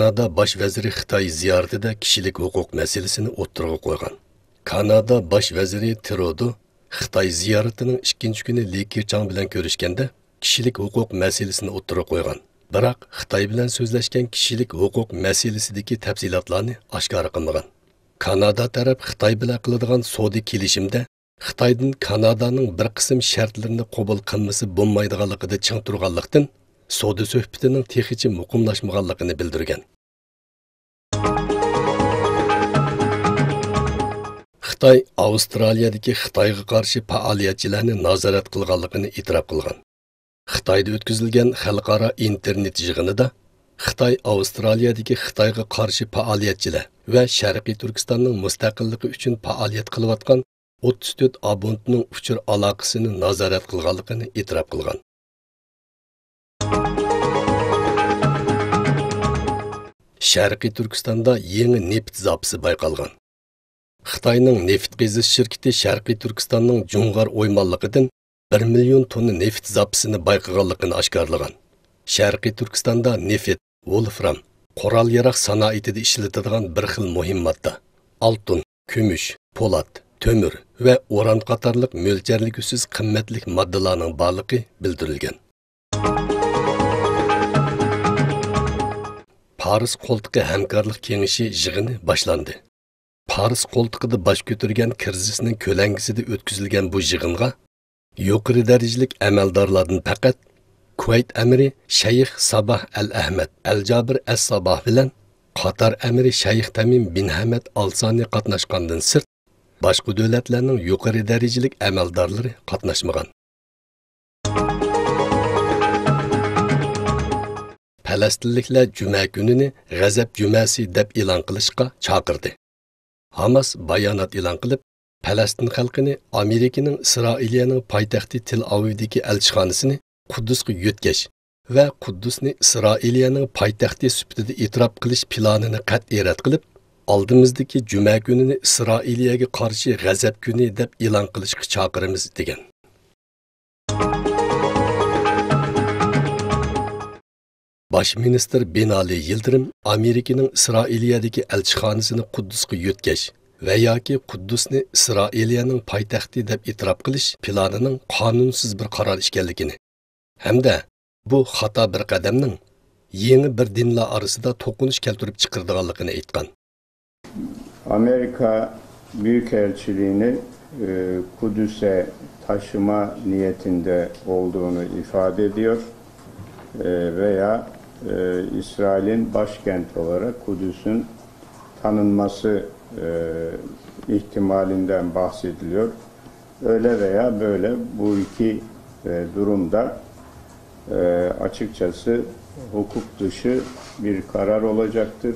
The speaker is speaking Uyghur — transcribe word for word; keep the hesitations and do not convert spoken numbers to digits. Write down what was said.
كانادا باش ۋەزىرى خىتاي زىيارىتىدە كىشىلىك ھوقۇق مەسىلىسىنى ئوتتۇرىغا قويغان. كانادا باش ۋەزىرى ترودو خىتاي زىيارىتىنىڭ ئىككىنچى كۈنى لى كېچاڭ بىلەن كۆرۈشكەندە، كىشىلىك ھوقۇق مەسىلىسىنى ئوتتۇرىغا قويغان. بىراق خىتاي بىلەن سۆزلەشكەن كىشىلىك ھوقۇق مەسىلىسىدىكى تەپسىلاتلارنى ئاشكارا قىلمىغان. كانادا تەرەپ خىتاي بىلەن قىلىدىغان سودا كېلىشىمدە خىتايدىن كانادانىڭ بىر قىسىم شەرتلىرىنى قوبۇل قىلمىسا بولمايدىغانلىقىدا چىڭ تۇرغانلىقتىن، سودا سۆھبىتىنىڭ تېخىچە مۇقىملاشمىغانلىقىنى بىلدۈرگەن. خىتاي ئاۋسترالىيەدىكى خىتايغا قارشى پائالىيەتچىلەرنى نازارەت قىلغانلىقىنى ئېتىراپ قىلغان. خىتايدا ئۆتكۈزۈلگەن خەلقئارا ئىنتېرنېت يىغىنىدا خىتاي ئاۋسترالىيەدىكى خىتايغا قارشى پائالىيەتچىلەر ۋە شەرقىي تۈركىستاننىڭ مۇستەقىللىقى ئۈچۈن پائالىيەت قىلىۋاتقان ئوتتۇز تۆت ئابونتنىڭ ئۇچۇر ئالاقىسىنى نازارەت قىلغانلىقىنى ئېتىراپ قىلغان. شەرقىي تۈركىستاندا يېڭى نېفىت زاپىسى بايقالغان. خىتاينىڭ نېفىت قېزىش شىركىتى شەرقىي تۈركىستاننىڭ جۇڭغار ئويمانلىقىدىن بىر مىليون توننا نېفىت زاپىسىنى بايقىغانلىقىنى ئاشكارىلىغان. شەرقىي تۈركىستاندا نېفىت، ۋولفرام، قورال-ياراغ سانائىتىدە ئىشلىتىدىغان بىر خىل مۇھىم ماددا، ئالتۇن، كۈمۈش، پولات، تۆمۈر ۋە ئۇران قاتارلىق مۆلچەرلىگۈسىز قىممەتلىك ماددىلارنىڭ بارلىقى بىلدۈرۈلگەن. پارس قولتۇقى ھەمكارلىق كېڭىشى يىغىنى باشلاندى. پارس قولتۇقىدا باش كۆتۈرگەن كىرىزىسنىڭ كۆلەڭگىسىدە ئۆتكۈزۈلگەن بۇ يىغىنغا يۇقىرى دەرىجىلىك ئەمەلدارلاردىن پەقەت كۇۋەيت ئەمىرى شەيخ ساباھ ئەل ئەھمەد ئەل جابىر ئەس ساباھ بىلەن قاتار ئەمىرى شەيخ تەمىم بىن ھەمەد ئال سانى قاتناشقاندىن سىرت، باشقا دۆلەتلەرنىڭ يۇقىرى دەرىجىلىك ئەمەلدارلىرى قاتناشمىغان. پەلەستىنلىكلەر جۈمە كۈنىنى غەزەپ جۈمەسى دەپ ئېلان قىلىشقا چاقىردى. ھاماس بايانات ئېلان قىلىپ، پەلەستىن خەلقىنى ئامېرىكىنىڭ ئىسرائىلىيەنىڭ پايتەختى تېل ئاۋىۋدىكى ئەلچىخانىسىنى قۇددۇسقا يۆتكەش ۋە قۇددۇسنى ئىسرائىلىيەنىڭ پايتەختى سۈپىتىدە ئېتىراپ قىلىش پىلانىنى قەتئىي رەت قىلىپ، ئالدىمىزدىكى جۈمە كۈنىنى ئىسرائىلىيەگە قارشى غەزەپ كۈنى دەپ ئېلان قىلىشقا چاقىرىمىز، دېگەن. باش مىنىستىر بىنالى يىلدىرىم ئامېرىكىنىڭ ئىسرائىلىيەدىكى ئەلچىخانىسىنى قۇددۇسقا يۆتكەش ۋە ياكى قۇددۇسنى ئىسرائىلىيەنىڭ پايتەختى دەپ ئېتىراپ قىلىش پىلانىنىڭ قانۇنسىز بىر قارار ئىكەنلىكىنى ھەمدە بۇ خاتا بىر قەدەمنىڭ يېڭى بىر دىنلار ئارىسىدا توقۇنۇش كەلتۈرۈپ چىقىرىدىغانلىقىنى ئېيتقان. Amerika Büyükelçiliğini e, Kudüs'e taşıma niyetinde olduğunu ifade ediyor. E, veya e, İsrail'in başkent olarak Kudüs'ün tanınması e, ihtimalinden bahsediliyor. Öyle veya böyle bu iki e, durumda e, açıkçası hukuk dışı bir karar olacaktır.